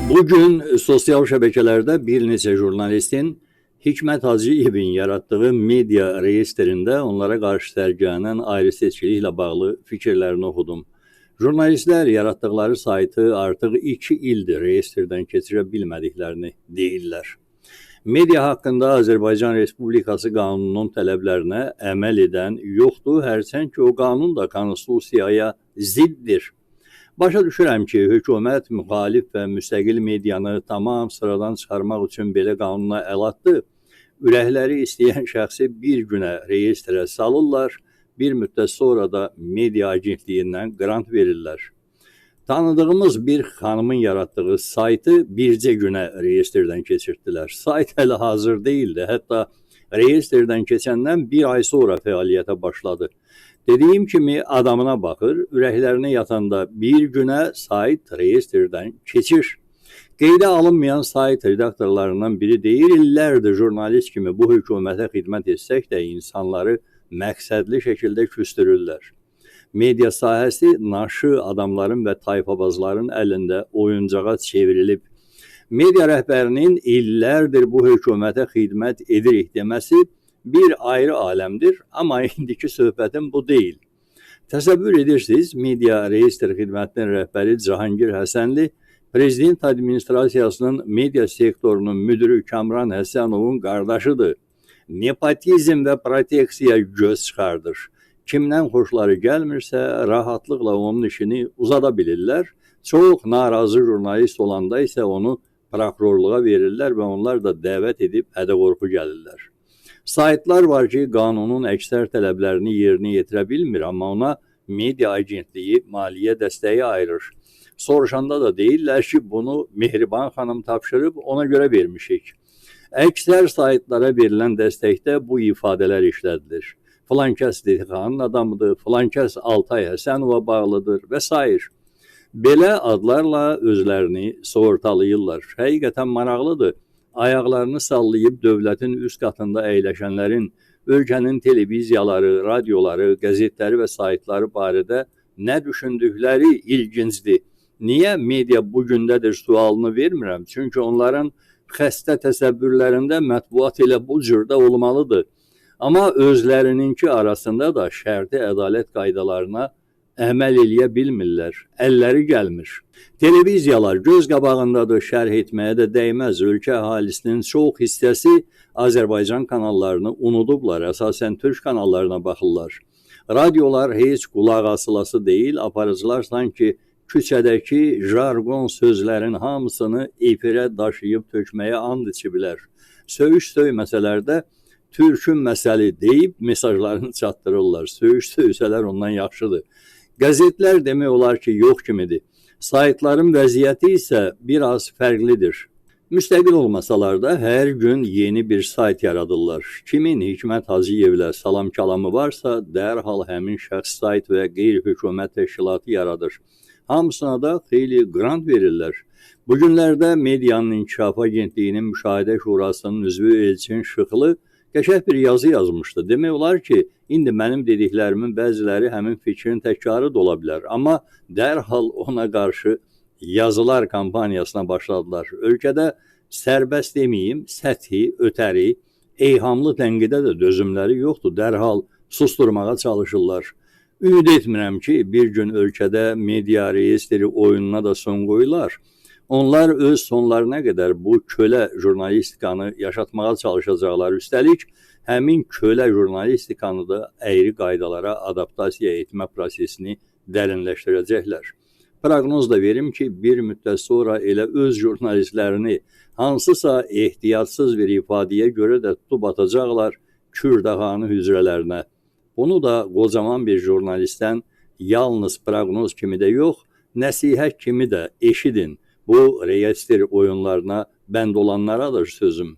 Bugün sosial şəbəkələrdə bir neçə jurnalistin Hikmət Hacıyevin yaratdığı media reyestrində onlara qarşı sərgilənən ayrı seçkiliklə bağlı fikirlərini oxudum. Jurnalistlər yaratdıqları saytı artıq 2 ildir reyestrdən keçirə bilmədiklərini deyirlər. Media haqqında Azərbaycan Respublikası qanununun tələblərinə əməl edən yoxdur, hərçənd ki, o qanun da konstitusiyaya ziddir. Başa düşürəm ki, hökumət müxalif və müstəqil medianı tamam sıradan çıxarmaq üçün belə qanuna əl atdı. Ürəkləri istəyən şəxsi bir günə reyestrə salırlar, bir müddət sonra da media agentliyindən qrant verirlər. Tanıdığımız bir xanımın yaratdığı saytı bircə günə reyestrdən keçirtdilər. Sayt hələ hazır deyildi. Hətta reyestrdən keçəndən bir ay sonra fəaliyyətə başladı. Dediyim kimi adamına baxır, ürəklərinə yatanda bir günə sayt reyestrdən keçir. Qeydə alınmayan sayt redaktorlarından biri deyir, illərdir jurnalist kimi bu hökumətə xidmət etsək də insanları məqsədli şəkildə küstürürlər. Media sahəsi naşı adamların və tayfabazların əlində oyuncağa çevrilib. Media rəhbərinin illərdir bu hökumətə xidmət edirik deməsi bir ayrı aləmdir, amma indiki söhbətim bu deyil. Təsəvvür edirsiniz, media reyestr xidmətinin rəhbəri Cahangir Həsənli Prezident administrasiyasının media sektorunun müdiri Kamran Həsənovun qardaşıdır. Nepotizm və proteksiya göz çıxardır. Kimdən xoşları gəlmirsə, rahatlıqla onun işini uzada bilirlər. Çox narazı jurnalist olanda isə onu prokurorluğa verirlər və onlar da dəvət edib hədə-qorxu gəlirlər. Saytlar var ki, qanunun əksər tələblərini yerinə yetirə bilmir, amma ona media agentliyi maliyyə dəstəyi ayırır. Soruşanda da deyirlər ki, bunu Mehriban xanım tapşırıb, ona görə vermişik. Əksər saytlara verilən dəstəkdə bu ifadələr işlədilir. Filan kəs Dedixanın adamıdır, filan kəs Altay Həsənova bağlıdır və sair. Belə adlarla özlərini sığortalayırlar. Həqiqətən maraqlıdır. Ayaqlarını sallayıb dövlətin üst qatında əyləşənlərin ölkənin televiziyaları, radioları, qəzetləri və saytları barədə nə düşündükləri ilgincdir. Niyə media bu gündədir sualını vermirəm? Çünki onların xəstə təsəvvürlərində mətbuat elə bu cürdə olmalıdır. Amma özlərininki arasında da şərti ədalət qaydalarına əməl eləyə bilmirlər. Əlləri gəlmir. Televiziyalar göz qabağındadır, şərh etməyə də dəyməz. Ölkə əhalisinin çox hissəsi Azərbaycan kanallarını unudublar, əsasən türk kanallarına baxırlar. Radiolar heç qulaq asılası deyil, aparıcılar sanki küçədəki jargon sözlərin hamısını efirə daşıyıb tökməyə and içiblər. Söyüş söyməsələr də türkün məsəli deyib mesajlarını çatdırırlar. Söyüş söysələr ondan yaxşıdır. Qəzetlər demək olar ki, yox kimidir. Saytların vəziyyəti isə biraz fərqlidir. Müstəqil olmasalar da hər gün yeni bir sayt yaradırlar. Kimin Hikmət Hacıyevlə salam kəlamı varsa, dərhal həmin şəxs sayt və qeyri-hökumət təşkilatı yaradır. Hamısına da xeyli qrant verirlər. Bu günlərdə Medianın İnkişafı Agentliyinin Müşahidə Şurasının üzvü Elçin Şıxlı qəşəng bir yazı yazmışdı. Demək olar ki, indi mənim dediklərimin bəziləri həmin fikrin təkrarı da ola bilər. Amma dərhal ona qarşı yazılar kampaniyasına başladılar. Ölkədə sərbəst deməyim, səthi, ötəri, eyhamlı tənqidə də dözümləri yoxdur. Dərhal susturmağa çalışırlar. Ümid etmirəm ki, bir gün ölkədə media reyestri oyununa da son qoyular. Onlar öz sonlarına qədər bu kölə jurnalistikanı yaşatmağa çalışacaqlar. Üstəlik, həmin kölə jurnalistikanı da əyri qaydalara adaptasiya etmə prosesini dərinləşdirəcəklər. Proqnoz da verim ki, bir müddət sonra elə öz jurnalistlərini hansısa ehtiyatsız bir ifadəyə görə də tutub atacaqlar Kürdəxanı hücrələrinə. Bunu da qocaman bir jurnalistdən yalnız proqnoz kimi də yox, nəsihət kimi də eşidin. Bu reyestr oyunlarına bənd olanlaradır sözüm.